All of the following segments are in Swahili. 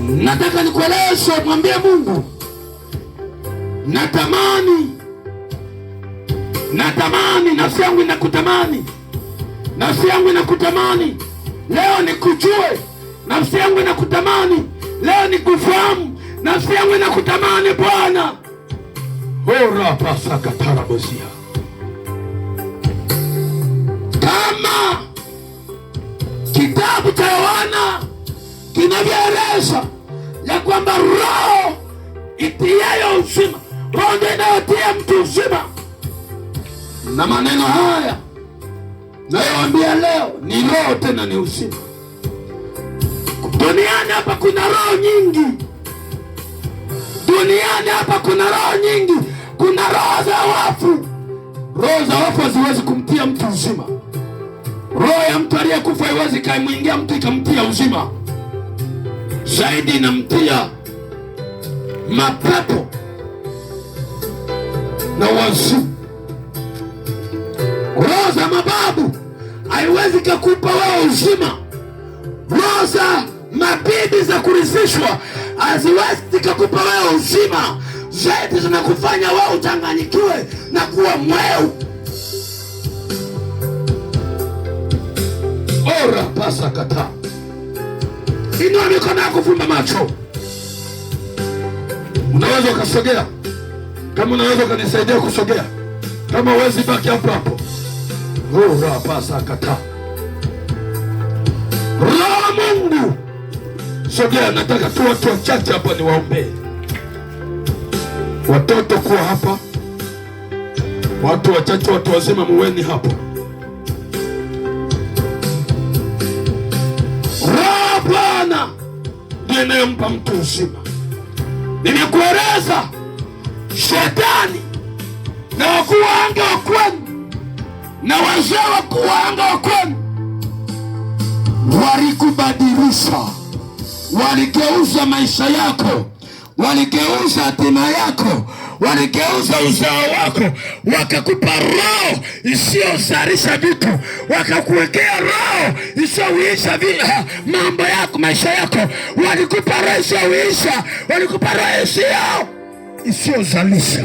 Nataka nikueleze, mwambie Mungu, natamani, natamani, nafsi yangu inakutamani, nafsi yangu inakutamani leo nikujue, nafsi yangu inakutamani leo nikufahamu, nafsi yangu inakutamani Bwana. Orapasakatarabosia. Kama kitabu cha Yohana kinavyoeleza ya kwamba roho itiayo uzima, roho ndio inayotia mtu uzima, na maneno haya nayoambia leo ni roho tena ni uzima. Duniani hapa kuna roho nyingi, duniani hapa kuna roho nyingi, kuna roho za wafu. Roho za wafu haziwezi kumtia mtu uzima. Roho ya mtu aliyekufa haiwezi ikamwingia mtu ikamtia uzima, zaidi inamtia mapepo na wazimu. Roho za mababu haiwezi kakupa wewe uzima. Roho za mabibi za kurizishwa haziwezi kakupa wewe uzima, zaidi zinakufanya wewe uchanganyikiwe na kuwa mweu. Ora pasa kata, inua mikono yako, fumba macho. Unaweza ukasogea, kama unaweza ukanisaidia kusogea, kama huwezi baki hapo hapo. Ora pasa kata, Roho Mungu sogea. Nataka tu watu wachache hapa niwaombee, watoto kuwa hapa, watu wachache, watu wazima muweni hapo. Roho Bwana ndiye inayompa mtu uzima. Nimekueleza shetani na wakuu wa anga wa kwenu na wazee wakuu wa anga wa kwenu walikubadilisha, waligeuza maisha yako, waligeuza hatima yako, waligeuza uzao wako, wakakupa roho isiyozalisha vitu, wakakuwekea roho isiyouisha mambo yako, maisha yako. Walikupa roho isiyouisha, walikupa roho isiyozalisha.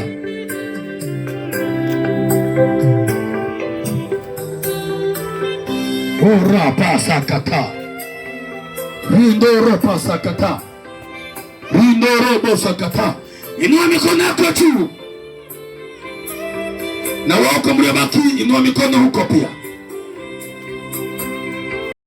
Orapasakata rindoropasakata rindorobosakata. Inua mikono yako juu, na wako mliobaki, inua mikono huko pia.